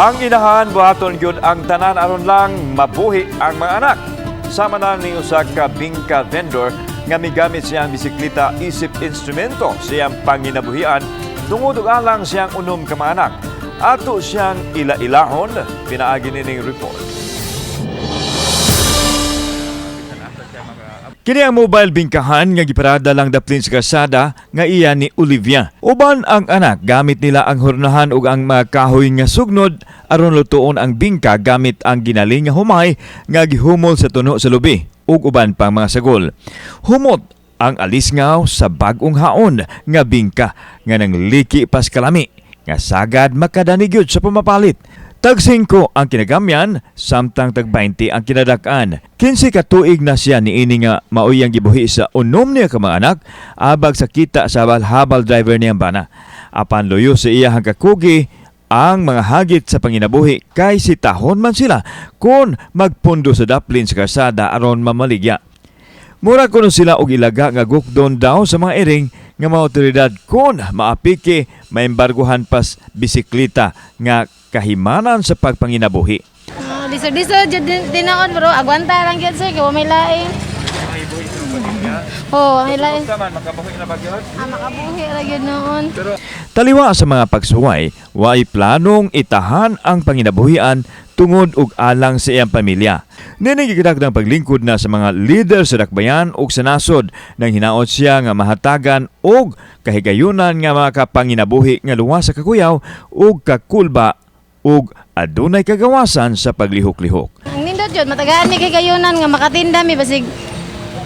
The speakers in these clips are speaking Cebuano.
Ang inahan, buhaton gyud ang tanan aron lang mabuhi ang mga anak. Sama na ni usa ka bingka vendor nga migamit siyang bisikleta isip instrumento siyang panginabuhian tungod ug alang siyang unom ka mga anak. Ato siyang ila-ilahon pinaagi nining report. Kini ang mobile bingkahan nga giparada lang daplin sa kalsada nga iya ni Olivia. Uban ang anak, gamit nila ang hurnahan ug ang mga kahoy nga sugnod aron lutuon ang bingka gamit ang ginaling nga humay nga gihumol sa tuno sa lubi ug uban pang mga sagol. Humot ang alisngaw sa bag-ong haon nga bingka nga nangliki pas kalami nga sagad makadani gyud sa pumapalit. Tag 5 ang kinagamyan, samtang tag 20 ang kinadak-an. 15 ka tuig na siya niini nga maoy ang gibuhi sa unom niya ka mga anak, abag sa kita sa habal-habal driver niyang bana. Apan luyo sa iyahang kakugi ang mga hagit sa panginabuhi kay sitahon man sila kung magpundo sa daplin sa kalsada aron mamaligya. Mura kuno sila og ilaga nga gukdon daw sa mga iring nga mga otoridad kon maapike maembarguhan pas bisikleta nga kahimanan sa pagpanginabuhi. Ah, lisod-lisod jud din tinoon, bro. Agwanta lang gyud, sir, kay wa may laing. Oh, may laing. Makabuhi na ba gyud? Ah, makabuhi ra gyud noon. Taliwa sa mga pagsuway, way planong itahan ang panginabuhian tungod og alang sa iyang pamilya. Nining gikadagdang paglingkod na sa mga leader sa dakbayan ug sa nasod nang hinaot siya nga mahatagan og kahigayunan nga makapanginabuhi nga luwas sa kakuyaw ug kakulba ug adunay kagawasan sa paglihok-lihok. Ang nindot jud matagaan mi kay kayunan nga makatinda mi basig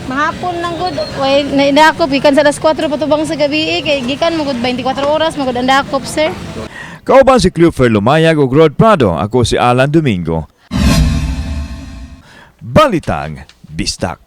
mahapon lang gud way naidakop gikan sa alas 4 patubang sa gabi eh, kay gikan mo gud 24 oras mo gud ang dakop, sir. Kauban si Cleofer Lumayag ug Rod Prado, ako si Alan Domingo. Balitang Bistak.